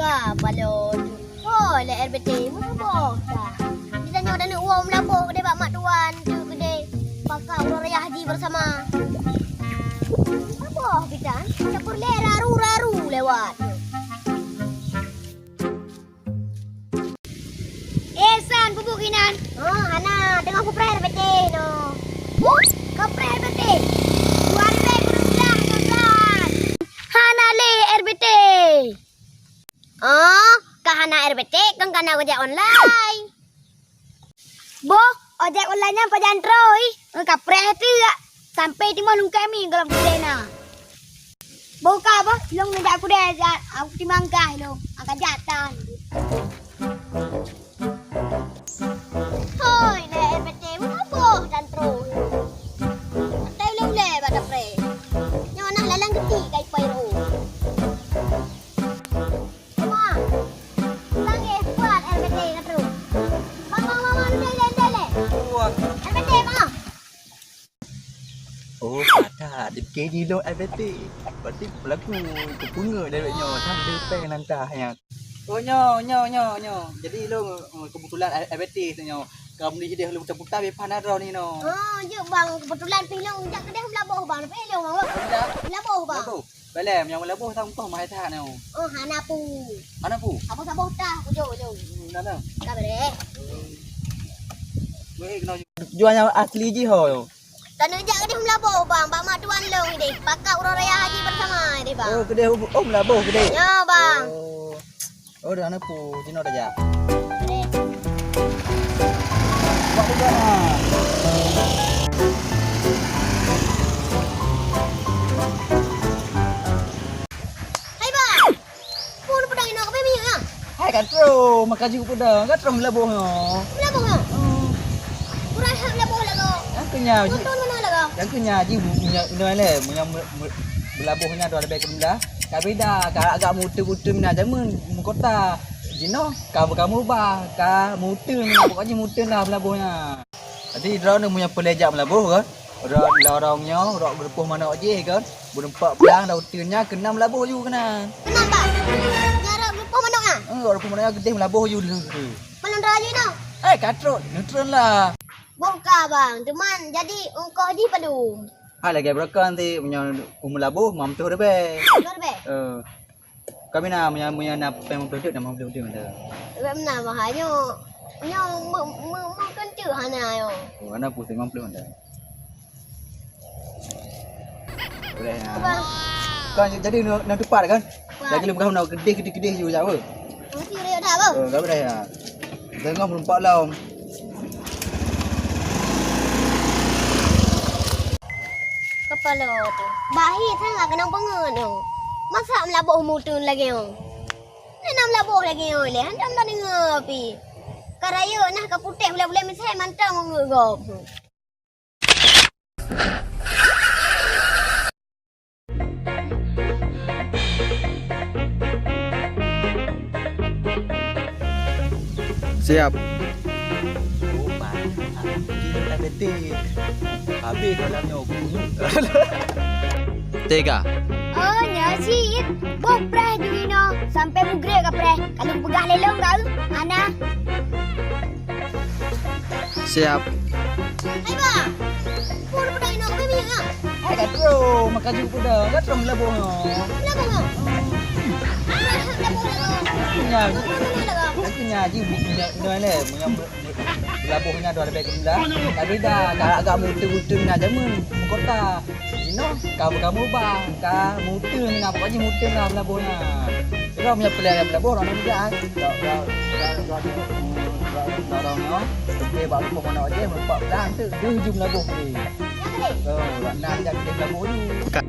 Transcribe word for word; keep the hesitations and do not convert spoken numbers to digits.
Apa lo tu? Oh, lé R B T, meusaboh dah. Di tanyoe dan uang meusaboh deh bak mak tuan tu gede. Pakai uroe raya haji bersama. Meusaboh bidan, campur lé raru-raru lewat. Eh, San, bubuk inan. Oh, hana, teungoh kupreh R B T no. Huh? Kupreh R B T? Dua ribèe kureueng blah no, San. Hana lé R B T. Oh, ka hana R B T, kan kana ojek online. Boh, ojek online nyan pajan trôi. Eh, kapreh tu, sampai timoh lungkai mi gohlom kudée na. Boh ka boh, ilong neujak kudée, jak, aku timang kah ilong, angkat jatan. Hoi, lé R B T, meusaboh dan trôi. Atai ulée-ulée bak dapré. Nyoe nah lalang geuti kai pai ro. Bang, bang, eh, kuat R B T ka trok. Bang, bang, bang, bang, lé, lé, lé, lé. Wah. R B T, bang. Oh, ada. Di K D lo R B T. Berarti pelaku kepunga dari nyoe. Sampai peng lantah nya. Oh, nyoe, nyoe, nyoe, nyoe. Jadi lo, eh, kebetulan R B T tu nyoe. Kamu di jadi lu putar-putar bepah na droe ni no. Oh, jeuet bang, kebetulan pih long jak kedai melaboh bang. Pih long bang. Melaboh bang. Melaboh. Balèe, nyang meulaboh sang toh mahai that nyoe. Oh, hana pu. Hana pu? Saboh-saboh tah, ujoe, ujoe. Hmm, na, na. Ka beureh. Weh, kena ju-, jual nyang asli jih ho. Taneuk jak keudeh meulaboh, bang. Bak mak tuan long deh. Pakat uroe raya haji bersama deh, bang. Oh, keudeh, oh, meulaboh keudeh. Ya, bang. Oh. Oh, dah na pu, jinoe dah jak. Buat juga na. Hai, bang. Pun pedang inok kami minyak ya? Hai, ka trok, maka jih pedang, ka trok meulaboh nyoe. Meulaboh nyoe? Hmm. Kurang hak meulaboh lagoe. Nyang keu nyan jih. Untung mana lagoe? Nyang keu nyan jih bu-, minyak inong lé, meunyo me-, me-, meulaboh nyan dua leubeh keu meulaboh. Ka beda, ka agak meuteun-meuteun meunan jameun meukota. Jinoe ka, ka meubah, ka meuteun meunan, pokok jih meuteun dah meulaboh nyan. Jadi, droeneuh meunyo peureulèe jak meulaboh kan, droe lorong nyoe, rot geureupôh manok jih kan, beureumpat blang lam uteuen nyan, keunan meulaboh ju keunan. Keunan, Bang? Nyan rot geureupôh manok nyan? Eh, rot geureupôh manok nyan keudeh meulaboh ju lheueh. Malam raya jih nyoe? Eh, ka trok, neutron lah. Bongka, Bang. Cuman jadi ongkoh jih padum? Hai, lagèe beureukan ti, meunyo u meulaboh, mam tuh ribèe. Dua ribèe? Eh. Kami na, meunyo, meunyo na pèng limong ploh teuk, na limong ploh teuk mantong. Bèk meunan, Bang. Nyoe, nyoe me-, me-, meukeunteuk hana nyoe. Oh, hana pusing, limong ploh mantong. Boleh, ha. Bang. Kan jadi na, na tupat kan? Bang. Lagi lôn peugah na keudeh, keudeh, keudeh ju jak apa? Mesti riek dah, Bang. Oh, enggak boleh ya. Jangan melompat lom. Kepala tu. Bahi sangat kena pengen tu. Masa melaboh mutu lagi tu? Ni nak melaboh lagi tu leh. Hantam dah dengar pi. Karaya nah ka putéh bulan-bulan misai mantang ngegop. Siap. Oh, mantap. Gila, Betik. Habis malam nyoe. Tega. Oh, nyoe cit. Boh preh juri nyoe. Sampai mugre ka preh. Kalau peugah lelong kau, Ana. Siap. Hai, Bang. Pun peudong inong kami minyak, ah? Hai, ka trok, maka jih peudong. Ka trok meulaboh nyoe. Meulaboh nyoe? Ah, meulaboh, meulaboh. Aku nya, aku nya jih bu-, nya, nya leh, nya me-, me-, meulaboh nya dua leubeh gula. Tapi dah, ka agak mutu-mutu na jameun, kota. Jinoe ka, ka meubah, ka muteun na, pokok jih muteun na meulaboh nyan. Droe meunyo peureulèe meulaboh, droe meunyo jak, eh. Droe, droe, droe, droe, droe, droe, droe, oke, bak rumoh manok jih, meureupak blang teuk, deuh ju meulaboh tadi. Oh, na jak keudeh meulaboh ju. Ka.